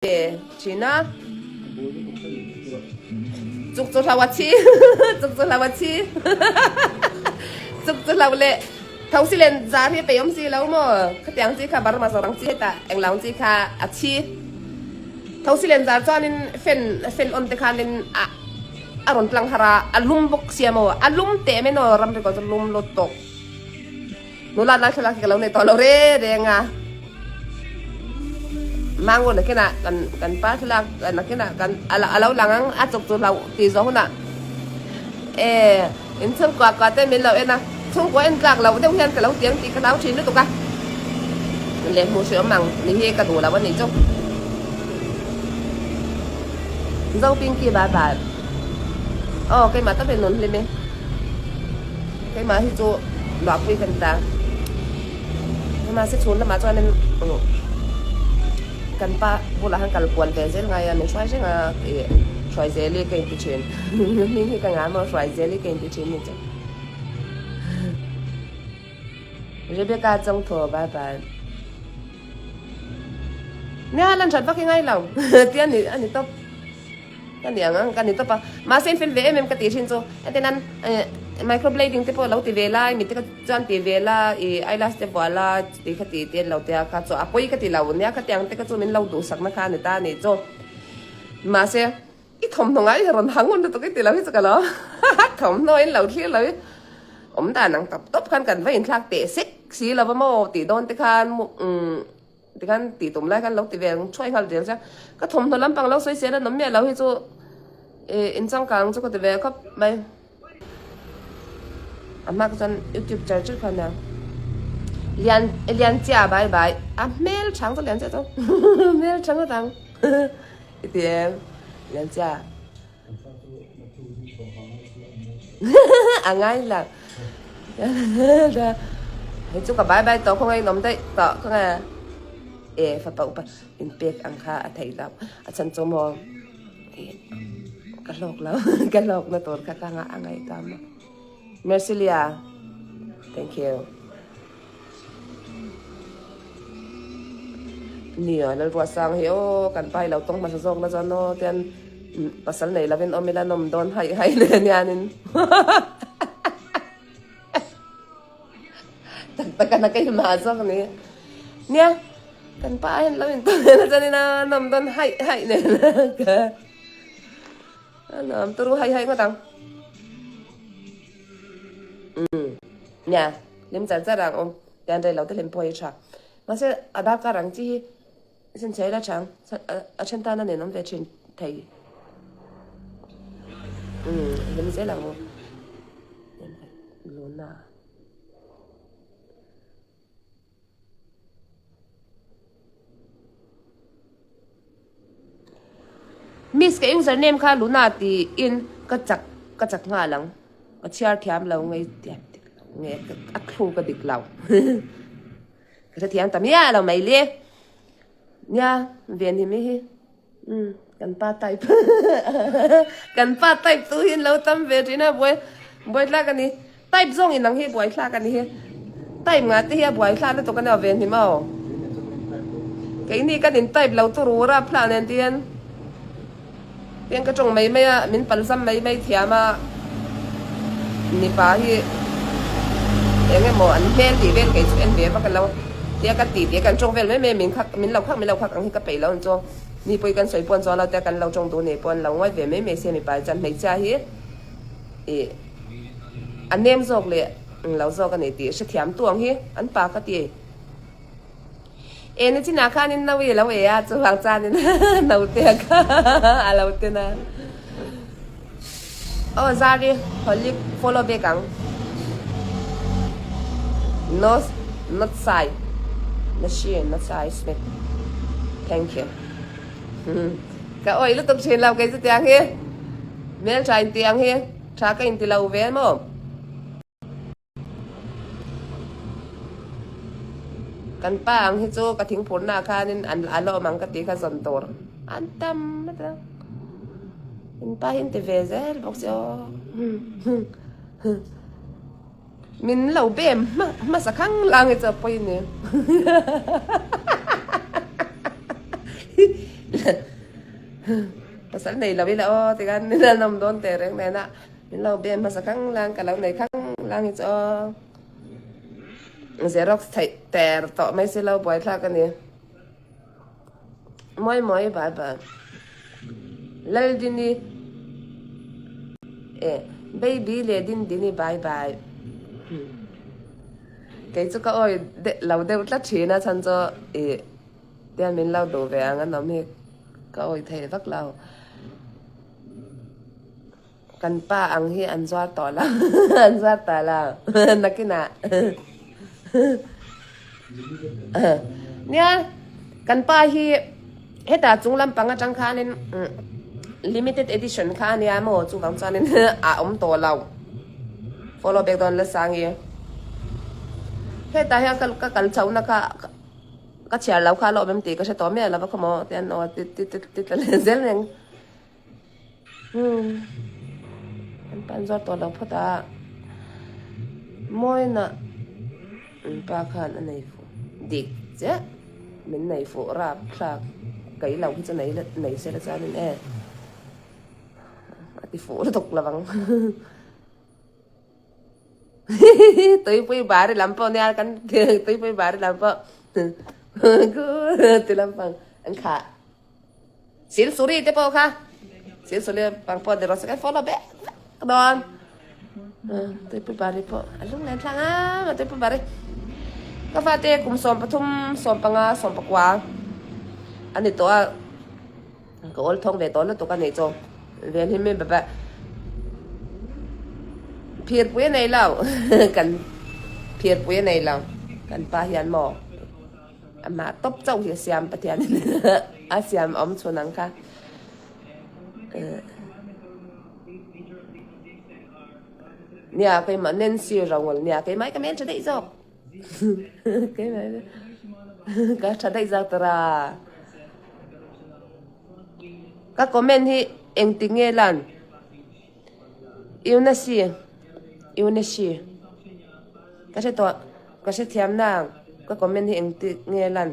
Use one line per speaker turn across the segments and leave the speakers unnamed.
Ve thin a. Chuk chu hlau a thi. Chuk chu hlau a thi. Chuk chu hlau leh tho si len zar hi pei awm si lo maw? Khatiang chi kha Burma zawrang chi hetah eng lo chi kha a thi. Tho si len zar chuanin fan fan on te khanin a a rawn tlang har a, a lum bawk sia maw? A lum teh mai maw ramri kawr chu lum lut tawk. Nula lai thlalak hi ka lo nei tawh lo re reng a. Mango nakinah kan kan pa thlalak nakinah kan a lo lang ang a chawk chu hlauh tih zawh hunah e in chhungkua kua te min lo en a chhungkua en tlak loh deuh hian ka lo ti ang tih ka hlau thin lutuk a leh hmuh hre awm ang ni hi ka duh lo a nih chu. Zopinki bye bye. Aw keimah tak in nun hlim e. Keimah hi chu luahpui ka ni ta. Mahse chhun lamah chuanin kan pa bulah han kal kual ve zel ngai a, min hruai reng a ih hruai zel hi ka inti thin. Hming hi ka ngah maw hruai zel hi ka inti thin ni chu. Rebecca Chawngthaw bye bye. Nia lan that vak hi ngai lo tia ni a ni tawp. Ka ni ang ang ka ni tawp a. Mahse in fel ve em em ka tih thin chu heti nan microblading te pawh lo ti ve lai mi te kha chuan ti ve la ih eyelash te vuah la ti kha ti te an lo tia kha chu a pawi ka ti lo nia khatiang te kha chu min lo duhsakna kha a ni ta a nih chu. Mahse i thawmhnaw ngai hi rawn hang hun lutuk i ti lo hi chu ka lo thawmhnaw in lo thlir lo hi awm dan ang tawp tawp khan kan va inthlak teh sek si lo va maw tih dawn te khan umm. Tikhan tih tum lai khan lo ti ve ang thuai nghal zel sia. Ka thawmhnaw lampang lo sawi sel a nawm miah lo hi chu ih inchangkang chu ka ti ve khawp mai. A hma kha chuan youtube char char kha ania. Lian lian chia bai bai a hmel chang chu lian chia chu hmel chang ngawt ang i ti em lian chia. A ngai lo. Hei chu ka bai bai tawh khawngaih in awm daih tawh khawngaih a. E fapa upa in pek ang kha a theih loh. A chhan chu maw ka hlawk lo ka hlawk na tur kha ka ngah a ngaih ta maw. Mercilia thank you. Nia Lalruahsang hi aw kan pa hi lo tawng hmasa zawk la chuan aw tian pasal nei lovin awm ila nawm dawn haih haih nen hianin tak tak a na keimah zawk a ni. Nia kan pa hian lo in tawng ila chuan ina nawm dawn haih haih nen ka a nuam turu haih haih ngawt ang. Umm nia hlim char char ang awm tian rei lo te hlim pawh hi tha mahse a darkar ang chi hi sin chhe ila tha ang a then tan a nen awm ve thin thei umm hlim zel ang aw Luna. Miss ka username kha Luna tiin ka chak ka chak nghal ang ka chhiar thiam lo nge thiam dik lo nge a thlu ka dik lo ka hrethiam ta miah lo mai le nia venhim hi umm kan pa type kan pa type tu hi an lo tam ve thin a buai buaithlak a ni. Type zawng in ang hi buaithlak a ni hi. Type ngah te hi a buaithlak lutuk a nia ve hnim aw. Keini kan in type lo tur ur a phlah nen tihian tihian ka tawng mai mai a min palzam mai mai thiam a mipa hi eng emaw an hmel tih vel kei chu en ve vak alo tia ka tih tih kan tawng vel mai mai min khak min lo khak min lo khak ang hi ka peih lo ang chu mi pawh hi kan sawi pawn chuan lo tia kan lo tawng duh nei pawh an lo ngawi ve mai mai sia mipa hi chuan hmeichhia hi ih. A nem zawk leh eng lo zawk a ni tih hrethiam tu ang hi an pa ka ti. E nichinah khanin no i lo e a, chuvang chuanin naute kha a lo ten a. Aw Zari, Holic follow back ang. No, not sai. Machine, not sai, Smith. Thank you. Ka awih lutuk thin lo kei chu tiang hi. Hmeltha inti ang hi. Tha ka inti lo ve maw? Kan pa ang hi chu ka thingphurna ah khanin an a la awm ang ka tih kha zawn tur an tam a in pa hi an ti ve zel bawk si aw. Min lo bem hmasa khang lang hi chu a pawi a ni. ila pasal nei lo ila aw tikhan min an awm dawn teh reng nen a min lo bem hmasa khang lang ka lo nei khang lang hi chu aw xerox theih ter tawh mai si lo buaithlak a ni. Mawi mawi bye bye. Laldini eh baby leh Dindini bye bye. Kei chu ka awi lo deuh tlat thin a chhan chu ih tian min lo duh ve ang an awm hi ka awi thei vak lo. Kan pa ang hi an zuar tawh lo an zuar tawh lo nakinah nia kan pa hi hetah chung lampang atang khanin limited edition kha ania maw chuvang chuanin a awm tawh lo follow back dawn la sangi hetah hian ka kal chhohna kha ka chhiar lo kha a la awm em tih ka hre tawh miah lo va khaw maw tian aw ti ti ti tla leh zel reng. Umm an pan zawt tawh lo phawt a, Mawina an pa khan a nei fuh dik chiah min nei fuh rap thlak kei lo hi chu nei nei se la chuanin e a ti fuh lutuk lo ang Tuipui bari lam pawh nia kan tuipui bari lam pawh ti lampang an khah. Silsuri te pawh kha Silsuri pang pawh ni rawh se kan follow vek vek dawn tuipui bari pawh a lung len thlang a tuipui bari ka fate kum 13 15 14 a ni tawh a ka awl thawng ve tawh lutuk a nih chu ven hi mi baba phirpui a nei lo kan phirpui a nei lo kan pa hian maw Amah tawp chauh hi a siam Pathianin a siam awm chhun ang kha. Nia keimah Nancy Rangol nia keimah hi ka hmel tha daih zawk. Keimah ka tha daih zawk tara. Ka comment hi engtik nge lan? Eunasi Eunasi ka hre tawh ka hre thiam nang ka comment hi engtik nge lan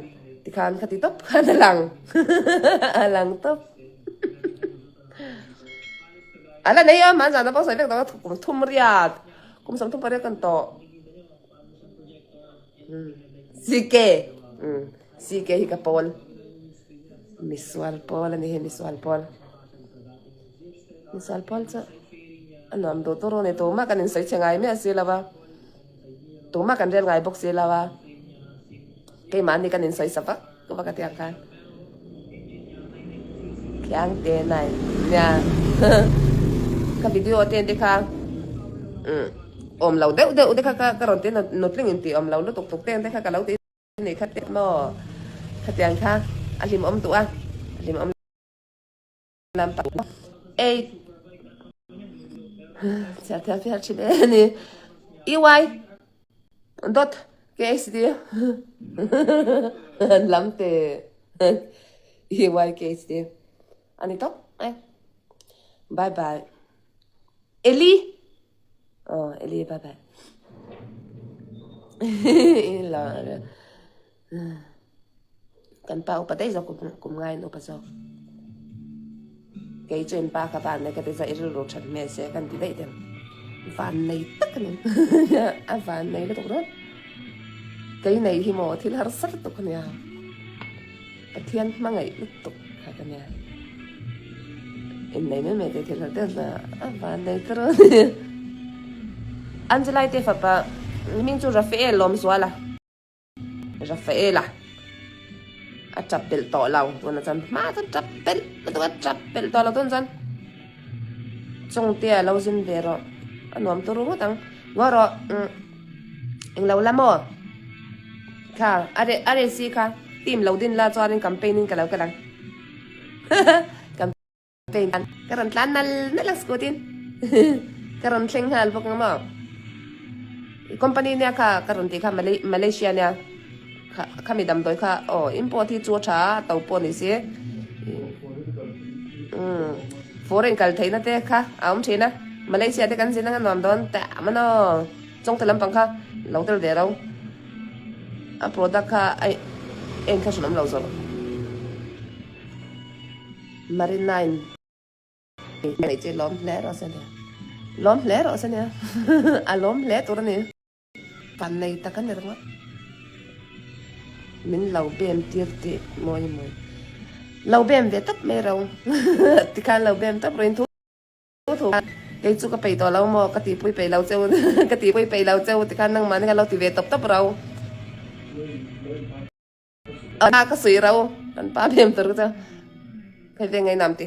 tikhan ka ti tawp khan a lang a lang tawp a la nei a mahni zan pawh sawi vek tawh kum thum riat kum 30 pariat kan tawh CK CK hi ka pawl misual pawl a ni hi misual pawl. Misual pawl chu a nuam duh tur a ni tumah kan insawi chhe ngai miah si lo va tumah kan rel ngai bawk si lo va keimahni kan insawi sa vak vak a tiang khan khiang te nai nia ka video te te kha umm awm lo deuh deuh te kha ka rawn ti nutling in tih awm lo lutuk tuk te te kha ka lo ti ni kha te maw khatiang kha a hlimawm duh a a hlimawm. Ei chhiar thiam fiar thin e ni EY dot KHD lam te EY KHD ani tawp e bye bye Eli oh Eli bye bye la Kan pa upa daih zawk kum ngaiin upa zawk. Kei chu in pa ka van nei ka ti zawk i rilru that hmel se kan ti daih deuh. Van nei tak a ni. A van nei lutuk rawt. Kei nei hi maw thil harsa lutuk a nia. Pathian hmangaih lutuk kha ka nia. Innei mai mai te thil har deuh na a van nei ta rawt. Angelai te fapa hming chu Rafael Lawmzuala. Rafaela a tap belh tawh lo tunah chuan hma chuan tap belh lutuk a tap belh tawh lo tun chuan chungte a lo zin ve rawh a nuam turu ngawt ang ngaw rawh umm englo la maw kha a reh a reh si kha team lo din la chuanin campaign in ka lo kal ang Ka rawn tlan nal nal a scooty in ka rawn thleng nghal bawk ang maw company nia kha ka rawn tih kha Malaysia nia kha khami damdawi kha aw import hi chu a tha a to pawh ni si umm foreign kal theihna te kha a awm thin a Malaysia te kan zin anga nuam dawn teh man aw chawngte lampang kha lo tel ve ro. A product kha a en kha hran awm lo zawk. Marina-in neih che lawm hle rawh se nia. Lawm hle rawh se nia. A lawm hle tur a ni. Vannei tak a ni ringawt. Min lo bem tir tih mawi mawi. Lo bem ve tawp mai ro. Tikhan lo bem tawp rawh in thu. Thu kei chu ka peih tawh lo maw ka tihpui peih lo cheu ka tihpui peih lo cheu tikhan nangmah ni khan lo ti ve tawp tawp ro a ka suih ro kan pa hmem tur chu hei ve ngainam ti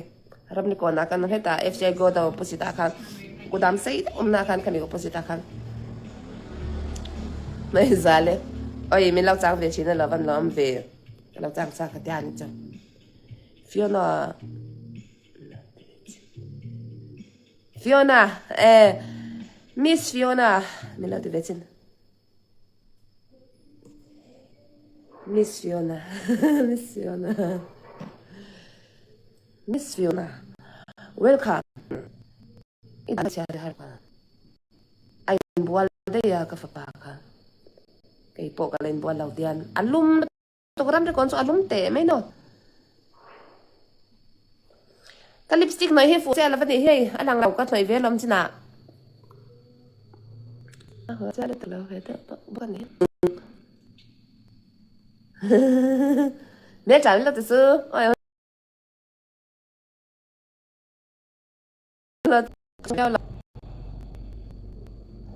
ramni kawnah kan awm hetah FCI godown opposite ah khan kudam sei deuh awmna ah khan khami opposite ah khan mai zal e oi min lo chang ve thin a lo van lo awm ve ka lo chang chak ka tia ni chu Fiona. Fiona, eh, Miss Fiona, min lo ti ve chin. Miss Fiona, Miss Fiona, Miss Fiona, welcome. I dan chhiar har pa. A inbual daih a ka fapa kha. Kei pawh ka la inbual lo tian a lum Ram ri kawn chu a lum teh mai no. Ka lipstick hnawih hi fuh chiah lo a nih hei a lang lo ka hnawih ve lawm chinah. A hua chiah lutuk lo ve deuh bawk bawk a ni. Hmeltha min lo ti chu.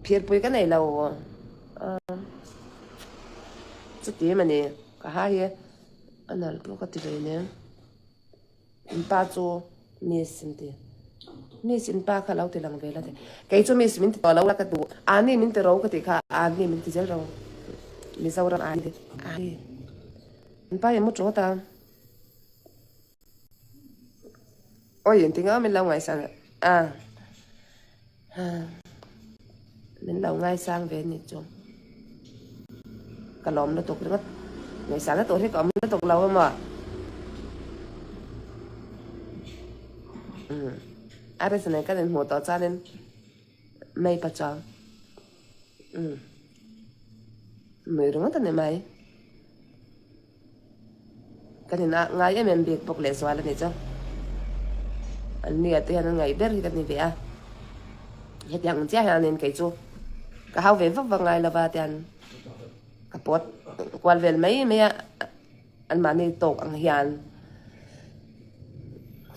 Phirpui ka nei lo chuti em ani ka ha hi a nalh pawh ka ti ve nen in pa chu miss an ti miss in pa kha lo ti lang ve la ti kei chu miss min ti tawh lo la ka duh ani min ti ro ka tih kha ani min ti zel ro Mizoram ani ani in pa hi a mu tawt a. Oi engtin nga min lo ngaisang a min lo ngaisang ve ni chu ka lawm lutuk ringawt ngaisang na tur hi ka awm lutuk lo a maw a reason nen kan inhmuh tawh chuanin mai pa chuang nui ringawt a ni mai. Kan in ah ngai em em bik bawk leh zual a ni chu. An nia te hian an ngaih ber hi ka ni ve a. Hetiang ang chiah hianin kei chu ka hau ve vak vak ngai lova tian ka pawt kual vel mai mai a anmahni tawk ang hian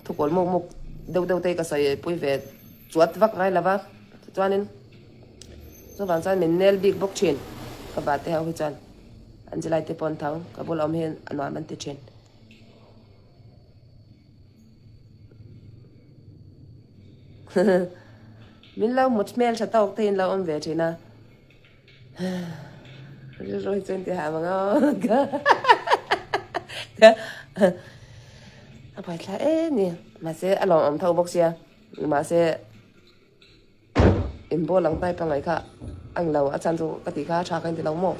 thukawl muk muk deuh deuh te hi ka sawi pui ve chuat vak ngai lova chuanin chuvang chuan min nel bik bawk thin ka vate ho hi chuan. Angelai te pawn tho ka bula awm hian a nuam an ti thin. Min lo hmu hmel tha tawk te in lo awm ve thin a. Rilru hi chuan ti hah mang aw. A buaithla em ni. Mahse a lawmawm tho bawk sia. Mahse. Inbual ang type a ngaih kha a ni lo, a chhan chu ka tih kha a tha ka inti lo maw?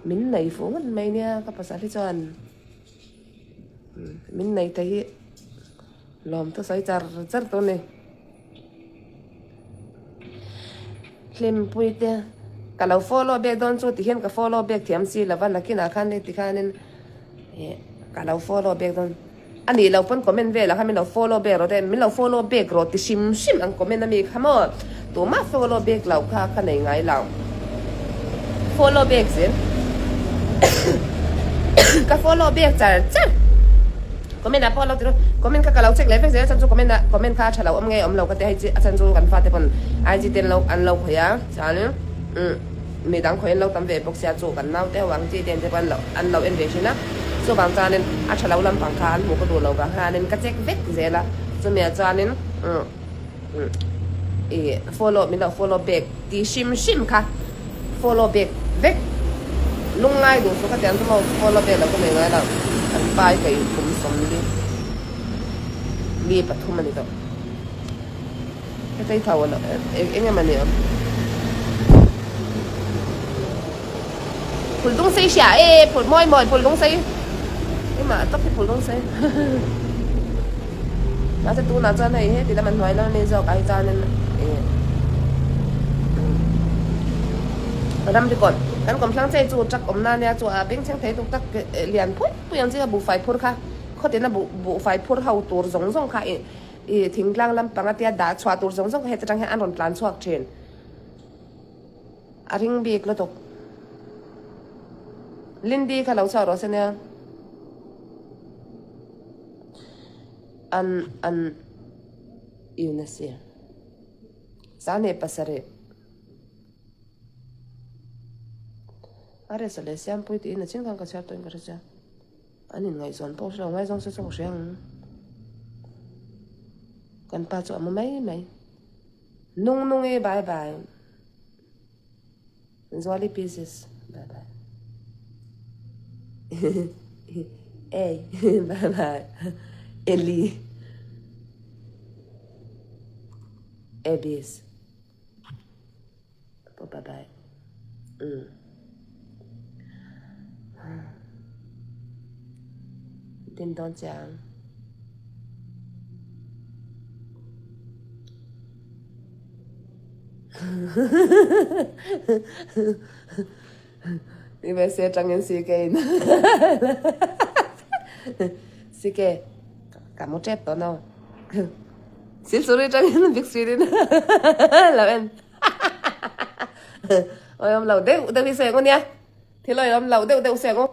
Min nei fuh ngawt mai nia ka pasal hi chuan min nei thei hi lawm thu sawi char char tur a ni. Hlimpui te ka lo follow back dawn chu ti hian ka follow back thiam si lo va nakinah khan heti khanin ih ka lo follow back dawn. A nih loh pawn comment velah khan min lo follow back rawh te, min lo follow back rawh ti hrim hrim ang comment ami kha maw? Tumah follow back loh kha ka nei ngai lo. Follow back zel ka follow back char char. Comment ah pawh lo ti rawh, comment kha ka lo check leh vek zel a chhan chu comment ah comment kha a tha lo awm nge awm lo ka ti a hei chi a chhan chu kan fate pawn IG te an lo an lo khawih a chuanin umm. Mi dang khawiin lo tam ve bawk sia chu kan naute ho ang chi te te pawh an lo an lo en ve thin a, chuvang chuanin a tha lo lampang kha an hmuh ka duh lo vang hianin ka check vek zel a, chumi ah chuanin umm ih follow min lo follow back tih hrim hrim kha follow back vek lungngai duh chu khatiang chu maw follow back lo ka nei ngai lo kan pa hi kei kum sawmli mi pathum a ni tawh. Hetei tho a lo eng eng emaw ni awm. Phul dung sei hria e phul mawi mawi phul dung sei keimah tawp hi phul dung sei mahse tunah chuan hei heti lam an hnuai lam ami zawk ah hi chuanin ih ramri kawn kan kawmthlang chei chu truck awmna ania chu a bengchheng thei tuk tak lian pui pui ang chi kha buhfai phur kha. khawtina buh buhfai phur ho tur zawng zawng kha ih ih thingtlang lampang a tia dah chhuah tur zawng zawng kha heta tang hian an rawn tlan chhuak thin. A ring bik lutuk. Lindy kha lo chhuak rawh se nia. An an Eunice. 27. A resa leh Siampui tiin a chin khan ka chhiar tawhin ka hre chiang. An inngaihzawn pawh hre lo, ngaizawng se chu ka hria ang. Kan pa chu a mu mai mai. Nung nung e bye bye. Zuali pieces bye bye. Ey bye bye. Eli. Abis. Pawh bye bye. Umm. Din dawn chiang. USA atangin CK in CK ka mu tep tawh no. Silsuri atangin big screen in lo en. Oi awm lo deuh deuh hi sawi ang u nia. Thil oi awm lo deuh deuh sawi ang u.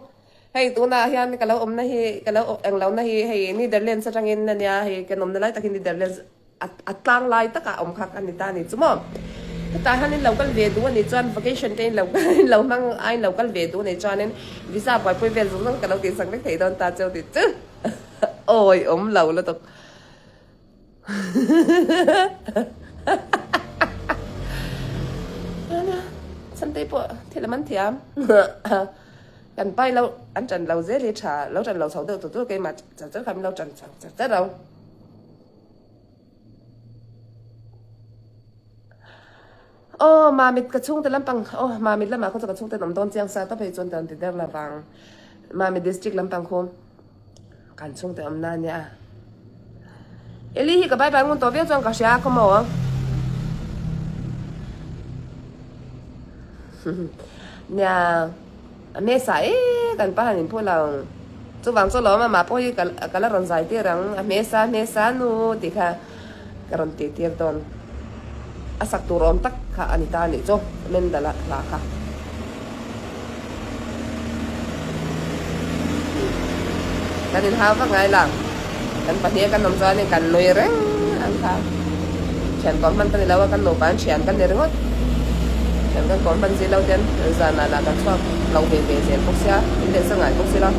Hei tunah hian ka lo awmna hi ka lo eng lohna hi hei Netherlands atangin a nia hei kan awmna lai tak hi Netherlands a tlang lai takah awm kha ka ni ta a ni chu maw. Hetah hian in lo kal ve duh a nih chuan vacation te in lo in lo hmang a in lo kal ve duh a nih chuanin visa buaipui vel zawng zawng ka lo tihsak vek thei dawn ta cheu tih chu awi awm lo lutuk. Santei pawh thil a man thiam. Kan pai lo an ṭan lo zel hi ṭha lo ṭan lo chho deuh tur tur keimah char char kha min lo ṭan chho char char lo. Aw Mamit ka chhungte lampang aw Mamit lamah khaw chu ka chhungte an awm dawn chiang sa tawp hei chuan ka rawn ti der lo vang. Mamit district lampang khu. Kan chhungte awm na ania. Eli hi ka bye bye ngun tawh viau chuan ka hria khaw maw. Nia a hmesa e kan pa han inphu lo. Chuvang chu lawm amah pawh hi ka la rawn zai tir ang a hmesa hmesa nu tih kha ka rawn tih tir dawn. A sak tur awm tak kha a ni ta a nih chu Mendala hla kha. Kan inhau vak ngai lo. Kan pahnih a kan awm chuanin kan nui reng ang kha. Thian kawm hman ka ni lo a, kan nupa an thian kan ni ringawt. Thian kan kawm hman zilo ten zanah lah kan chhuak lo ve ve zel bawk sia, min leh sa ngai bawk sila.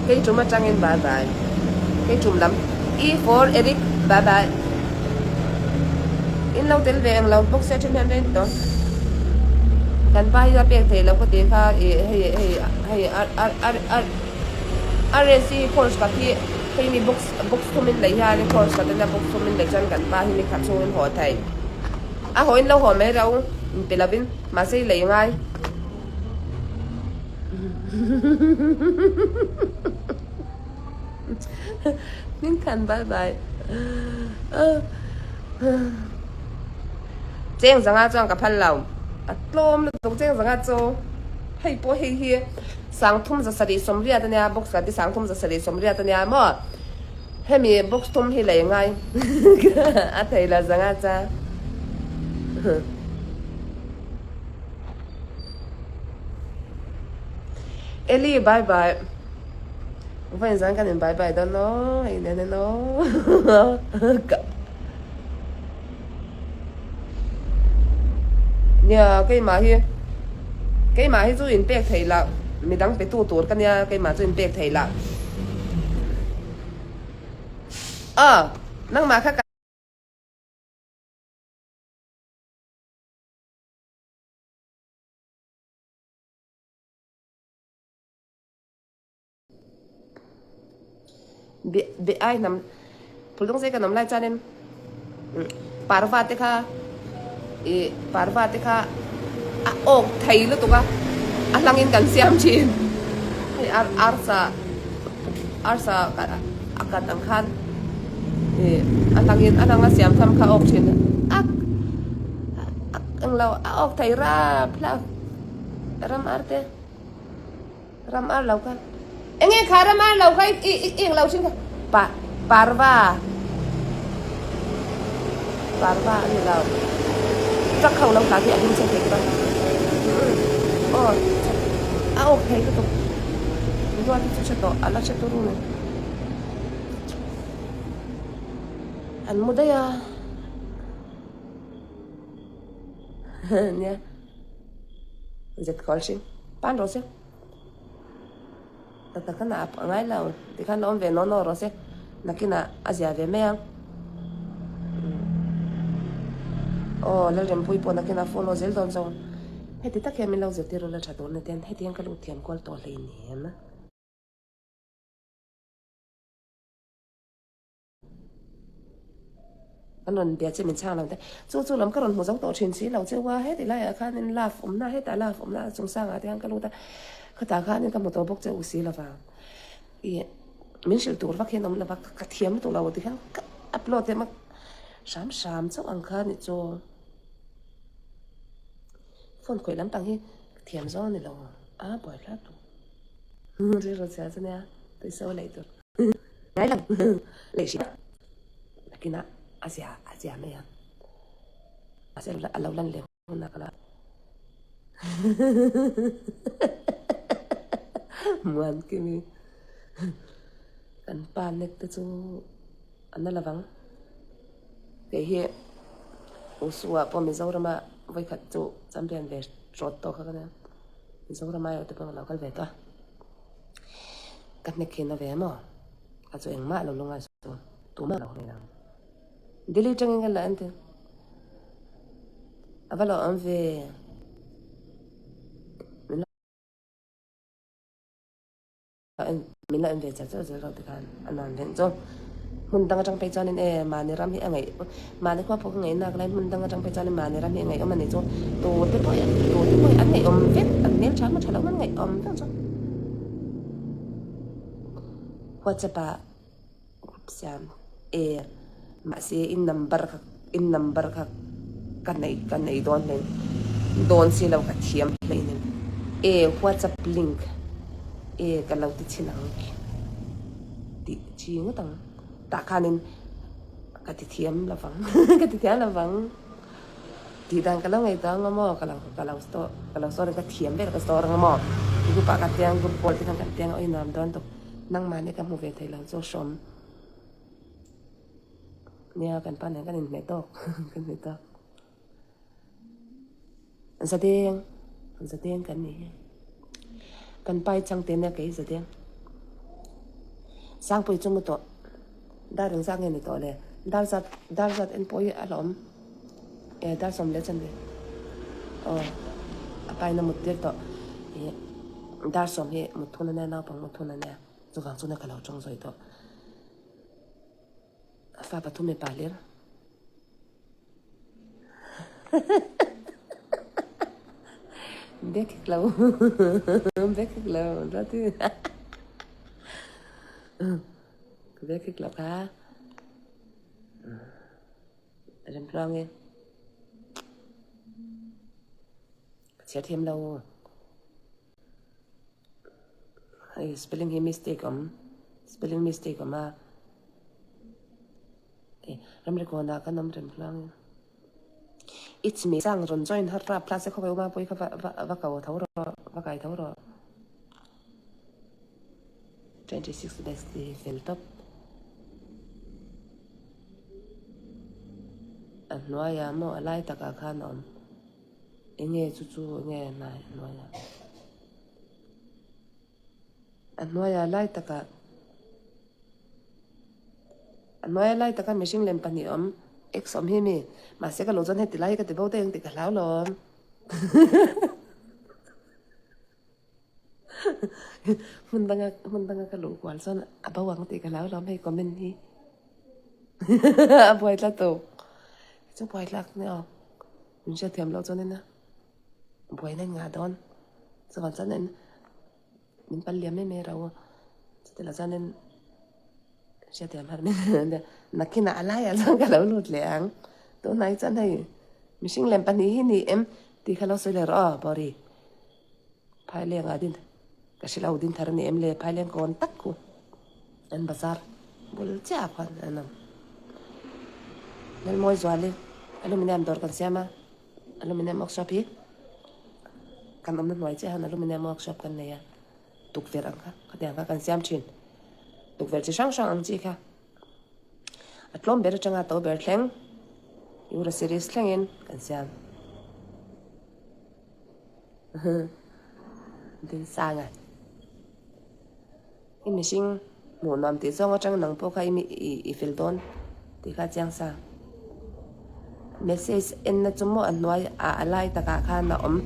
Kei tum atangin bye bye. Kei tum lam E for Eric bye bye. In lo tel ve ang lo bawk se then hian reng tawh. Kan pa hi a pek thei lo ka ti kha i hei hei hei ar ar ar ar RSC course khat hi hei mi box box thum in lei hian course khat ania box thum in lei chuan kan pa hi ni khat chhungin haw thei. A haw in lo haw mai rau in pe lovin mahse i lei ngai. Min khan bye bye. Cheng zanga chuan ka phal lo. A tlawm lutuk cheng zanga chu. Hei pawh hei hi sangthum za sarih sawmriat ania box khat hi sangthum za sarih sawmriat ania maw. Hemi box thum hi lei ngai a thei lo zanga cha. Eli bye bye Vawiin zan kan in bye bye dawn aw hei nen en aw ka Nia keimah hi keimah hi chu in pek theih lah midang pe tu tur ka nia keimah chu in pek theih lah aw nangmah kha ka Be ai hnam phul dawng zei kan awm lai chuanin parva te kha ih parva te kha a awk thei lutuk a a hlangin kan siam thin hei ar arsa arsa a kat ang khan ih a hlangin a hlanga siam tham kha a awk thin a englo a awk thei rap hlak ram ar te. Ram ar lo kha. Enge kha ram ar lo kha i i eng lo thin kha. Pa parva. Parva a ni lo. Truck ho lo tla hi a him chhe thei bawk. Aw a awk thei lutuk. Ruat hi chu hre tawh a la hre turu ni. An mu daih a. Nia. Zet khawl hring. Pan rawh se. Tak tak khan a ngai lo. Tikhan a awm ve naw naw rawh se. Nakinah a zia ve mai ang. Aw Lalrempuii pawh nakinah follow zel dawn zawng. Heti tak hian min lo zirtir ula tha dawn aniang. Heti hian ka lut thiam kual tawh hleinem. An rawn bia che min chhang lo te. Chu chu lam ka rawn hmu zo tawh thin si lo che ua heti laiah khanin love awmna hetah love awmna chungchangah te hian ka lut a, khatah khanin ka hmu tawh bawk che u si lova. Ih min hrilh tur vak hian awm lova ka thiam lutuk lo ti hian ka upload em a hram hram chauh ang kha ni chu. Phone khawih lampang hi ka thiam zawng a ni lo a buaithlak tur. Rilru chhia chu nia tuiso lei tur. Ngai lang lei hria nakinah a zia a zia mai ang mahse a lo lan leh hunah ka la muan kimi kan pa nek te chu a na lovang kei hi Usua pawh Mizorama vawikhat chu champion ve rawt tawh kha ka nia Mizorama erawh te pawh ka lo kal ve tawh a. Ka hnek hi na ve maw? A chu engmah lo lungai suh tumah lo hmel ang. Delhi tangin ka la en thei. A va lo awm ve. Min la en min la en ve char char zel reuh tikhan a nuam veng chu. Hmun dang atang phei chuanin e mahni ram hi a ngaih mahni khua pawh ka ngaih nak lai hmun dang atang phei chuanin mahni ram hi a ngaihawm a ni chu tute pawh hi tute pawh hi an ngaihawm vek an hmeltha emaw tha lo emaw an ngaihawm vek chu whatsapp ah group siam e mahse in number kha in number kha ka nei ka nei dawn hle dawn si lo ka thiam hleinem e whatsapp link e ka lo ti chhin ang tih chi ngawt ang tah khanin ka ti thiam lo vang ka ti thiam lo vang tih dan ka lo ngaihtuah ang maw ka lo ka lo store ka lo store ka thiam vel ka store ang maw group ah ka tiang group call te khan kan tiang a awi nuam dawn tawp nangmahni ka hmu ve thei lo chu hrawm nia kan pa nen kan inhmeh tawk kan inhmeh tawk. Zadeng, zadeng kan ni hi. Kan pai chang te nia kei zadeng. Sangpui chu mu tawh. Dar eng zat nge ni tawh le? Dar zat, dar zat en pawh hi a la awm. E, dar 10 chan ve. Aw, a pain a mut tir tawh. E, dar 10 hi mut thun a nia, naupang mut thun a nia. Chuvang chu nia ka lo tawng zawih tawh. A fa pathum mipa hlir. Bek hek lo bek hek lo ta ti ka bek hek lo kha remtluang e ka chhiar thiam lo hei spelling hi mistake awm spelling mistake awm a. Ramri kawnah kan awm reng hlang in i chimih chang rawn join har rap class e khawvel uma pawh hi kha va va ko tho rawh va kai tho rawh 26 bestie hi fel tawp a hnuaiah maw a lai takah khan a awm enge chu chu enge a hnuaiah a hnuaiah lai takah. A hnuaia lai taka mihring lem pahnih awm, X awm hi mi? Mahse ka lo chuan heti lai hi ka ti bo daih ang tih ka hlau lo awm. Hmun danga hmun danga ka luh kual chuan a bo ang tih ka hlau lo awm hei comment hi. A buai tlat tawh. Chu buai tlak nia aw. Min hriatthiam loh chuan ina buaina in ngah dawn. Chuvang chuan in Min pal liam em em rau a, chuti lah chuanin hriathiam har mai a nakinah a laiah chuan ka lo lut leh ang, tunah hi chuan hei mihring lem pahnih hi ni em tih kha lo sawi leh rawh aw Bawri phai lengah din. Ka hre lo Dinthar a ni em le Phaileng kawn tak khu an bazar bul chiah ah khuan an awm. Lalmawi Zuali aluminium dawr kan siam a, aluminium workshop hi kan awmna hnuai chiah hian aluminium workshop kan nei a, tukverh ang kha khatiang kha kan siam thin. Tukverh chi hrang hrang ang chi kha a tlawm ber atanga to ber thleng Euro series thlengin kan siam. Dinsanga I mihring hmuh nuam tih zawng atang nang pawh kha i fel dawn tih kha chiang sa. Message en na chu maw a hnuai ah a lai takah khan a awm.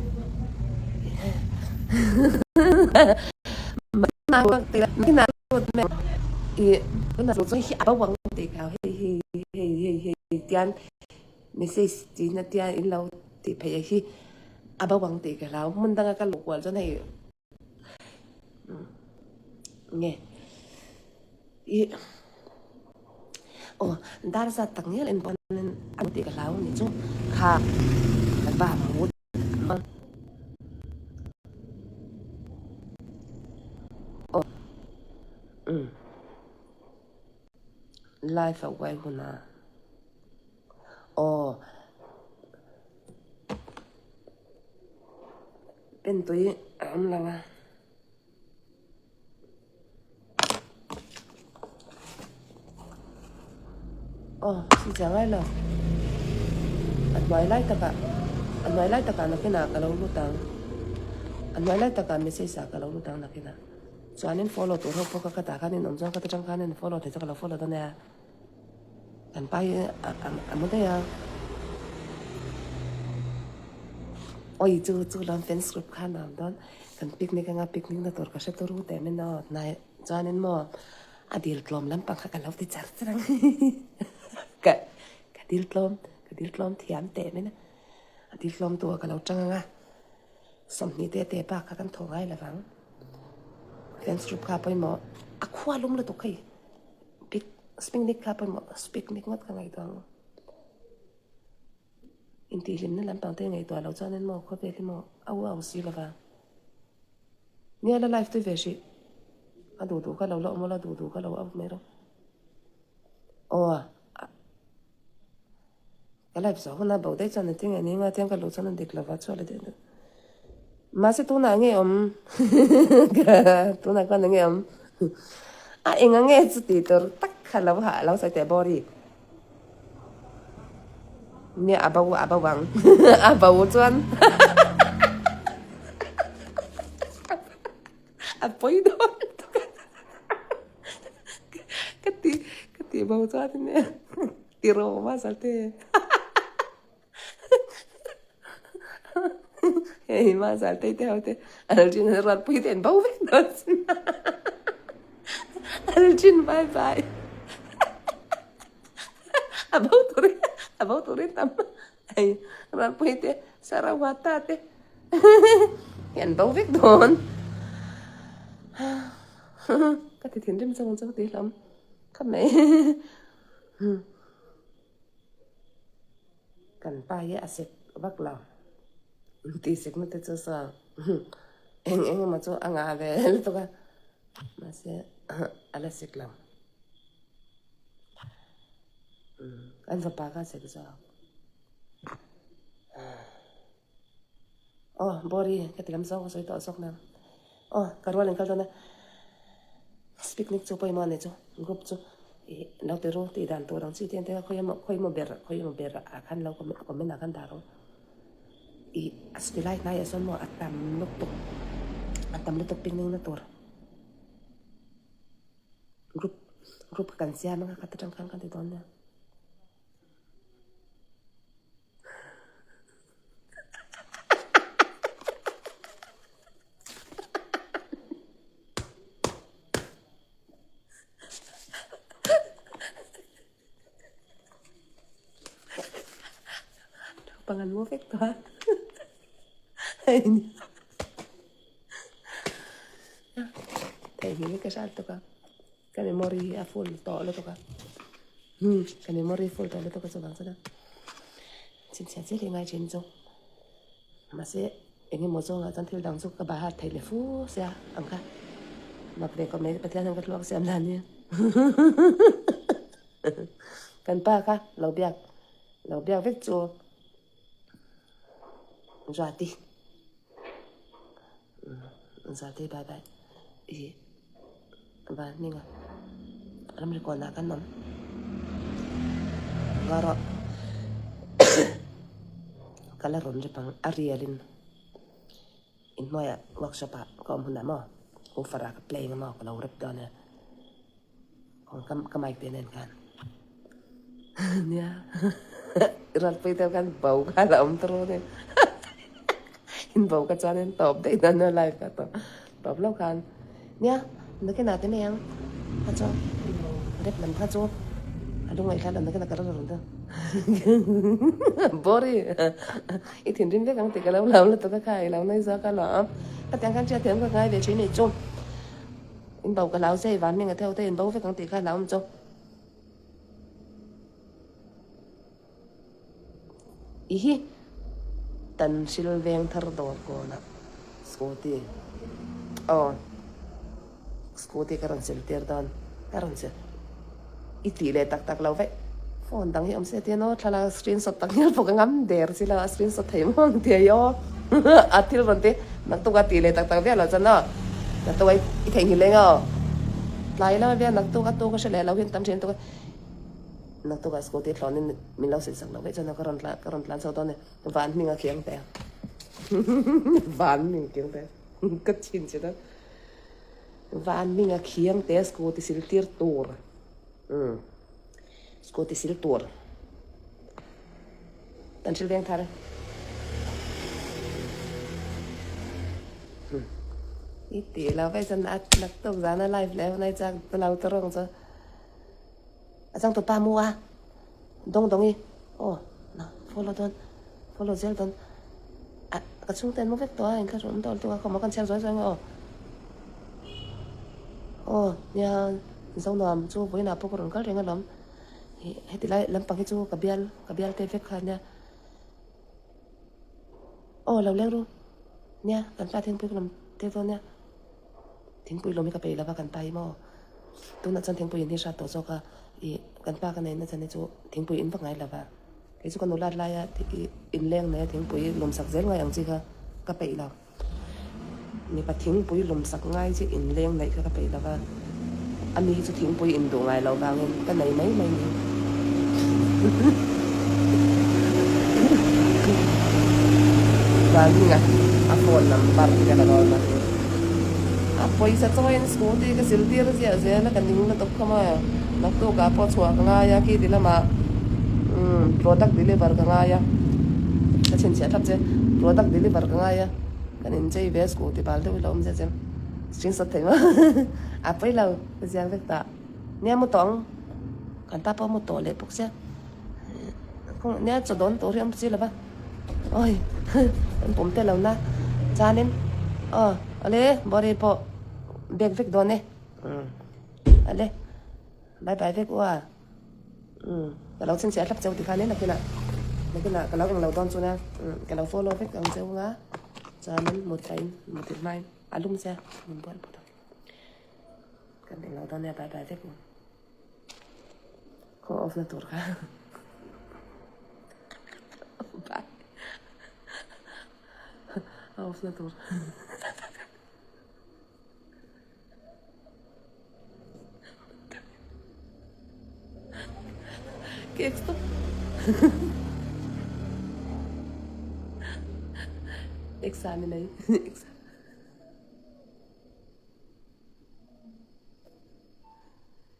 Tian Message tih na tia in lo tih phei hi a bo ang tih ka hlau. Hmun danga ka luh kual chuan hei nge i aw dar zat tak ngial en pawh hian a bo tih ka hlau ni chu kha kan va hmu ang aw umm live a uai hunah. Aw pen tui a awm lo a. Aw si chiang ngai lo. A hnuai lai takah a hnuai lai takah nakinah ka lo lut ang. A hnuai lai takah message ah ka lo lut ang nakinah. Chuanin follow tur ho pawh ka khatah khan in awm chuan ka ti tang khan in follow thei chu ka lo follow dawn nia. Kan pa hi a mu daih a. Awi chu chu lam fence group khan a awm dawn. Kan picnic anga picnic na tur ka hre turu teh min aw hnai chuanin maw a dil tlawm lampang kha ka lo ti char char ang ka ka dil tlawm ka dil tlawm thiam teh min a. A dil tlawm tu ah ka lo tang anga 20 te te bak kha kan thaw ngai lo vang. Fence group kha pawimawh a khua lum lutuk hei. Pic picnic kha pawimawh picnic ngawt ka ngaihtuah ang intihhlimna lampang te ngaihtuah loh chuan in maw khawvel hi maw a u au si lova nia la live tui ve hrih a duh duh kha lo la awm ula duh duh kha lo au mai rawh aw Ka life zawh huna bo daih chuan engtin nge ni nga tiang ka luh chuan a dik lova chhuah leh daih daih. Mahse tunah nge awm tunah khan enge awm a enga nge chu tih tur tak kha lo hah lo sawi teh bawr i. Nia a bo a bo ang a bo chuan a pawi dawn lutuk a ka ti ka tih bo chuan nia. Ti rawh ma zalte. Hei ma zalte te ho te Aljin an ruat pui te an bo vek dawn sin. Aljin bye bye. A bo turin a bo turin tam hei ruat pui te Sarawata te hi an bo vek dawn. Ka ti thinrim chang chang ti hlawm khawp mai. Kan pa hi a sek vak lo. Tih sekna te chu saw eng eng emaw chu a ngah ve lutuk a, mahse a la sek lo. Kan fapa kha a sek zawk. Aw Bori ka ti lam zawk a sawi tawh zawk nen. Aw ka rual in kal dawn a picnic chu pawimawh a ni chu group chu ih lo ti ru tih dan tur ang chi te an tia khawi emaw khawi emaw ber khawi emaw ber ah khan lo comment ah khan dah rawh ih a ti lai hnaiah sawn maw a tam lutuk a tam lutuk picnic na tur group group kan siam anga khat atang khan kan ti dawn nia. Naupang an mu vek tawh a theihnghilh hi ka hriat tuk a. Ka memory hi a full tawh lutuk a, hmm ka memory full tawh lutuk a chuvang chuan chhinchhiah chiah hi ngai thin chu mahse Eng emaw zawngah chuan thil dang chu ka bahar thei leh fu sia ang kha. Mak ve khawp mai Pathian hian ka thluak siam dan hi. Kan pa kha lo biak lo biak vek chu Zati. Zati bye bye. I van hminga ramri kawnah kan awm. Va rawh. Ka la rawn rip ang a rialin inhnuaiah workshop ah ka awm hunah maw woofer ah ka play ang maw ka lo rip dawn a. Ka mic te nen khan nia Ralpui te khan bo kha la awm tawh rawh nen in bo kha chuan in tawp daih dawn nia live kha tawp tawp lo khan nia nakinah te mai ang kha chu rep lam kha chu a lungaih thlak lo nakinah ka la rawn dawn boring i thinrim vek ang tih ka lo lau lutuk a kha i lo nui zawk a lawm khatiang khan hriatthiam ka ngai ve thin a ni chu. In bo ka hlau che i van hming a theu te in bo vek ang tih kha hlauhawm chu. I hi tan hril veng thar dawr kawnah scooty aw scooty ka rawn sil tir dawn ka rawn sil i tih leh tak tak lo vaih phone dang hi awm se tia naw thlalak screenshot tak ngial pawh ka ngam der si lo a screenshot thei maw ang tia i aw a thil rawn ti naktuk a tih leh tak tak viau lo chuan aw naktuk a i theihnghilh eng aw tlai lama viau naktuk a tu ka hre leh lo hian tam thin tuk a naktuk a scooty thlawn in min lo silh sak lo vaih chuan ka rawn tlan ka rawn tlan chho dawn e van hming a khiang teh van hming a khiang teh ka chhin che dawn. Van hming a khiang te scooty sil tir tur umm scooty sil tur kan thil veng thar i tih lo vek chuan a naktuk zana live leh hunai chak ta lo ta rawng chu a changtu pa mu a dawng dawng i aw na follow dawn follow zel dawn a ka chhungte an mu vek tawh a inthlahrun awm tawh lutuk a khawmah khan chhiar zuai zuai ang aw aw nia Zonuam chu vawiinah pawh ka rawn kal reng alawm ih heti lai lampang hi chu ka bial ka bial te vek kha ania aw lo leng ru nia kan pa thingpui ka lawm tir dawn nia thingpui lawm hi ka peih lova kan pa hi maw tunah chuan thingpui in hi hrat tawh zawk a ih kan pa ka neih na chan hi chu thingpui in vak ngai lova. Kei chu ka nulat laia inleng nei a thingpui lawmsak zel ngai ang chi kha ka peih lo. Mipa thingpui lawmsak ngai chi inleng neih kha ka peih lo va, ani hi chu thingpui induh ngai loh vangin ka nei mai mai ni. Vanhminga a phone number hi ka la dawn a, a pawisa chawiin scooty ka sil tir ziah zel a, ka ning lutuk khawm a. Naktukah pawh chhuah ka ngai a, khi ti lamah umm product deliver ka ngai a, ka chhinchhiah thlap che, product deliver ka ngai a, kan inchei ve a scooty bal deuh hi lo awm zet zem, screenshot thei maw a pawi lo ka ziak vek ta, nia mu tawh ang, kan pa pawh a mu tawh leh bawk sia, nia chaw dawn tur hi a awm si lo va, awi kan pum te lo na chuanin aw awle body pawh bek vek dawn e umm. Ale, bye bye vek u a. Umm, ka lo chhinchhiah thlap cheu tikhan e nakinah, nakinah ka lo englo dawn chu nia, umm ka lo follow vek ang cheu nga, chuanin mut pahin mut tirh hmain a lum sia min bual phawt ang. Kan englo dawn nia bye bye vek u. Khaw off na tur kha. Bye. A off na tur. Cake stop. Exam nei. Exam.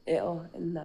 E aw, en na.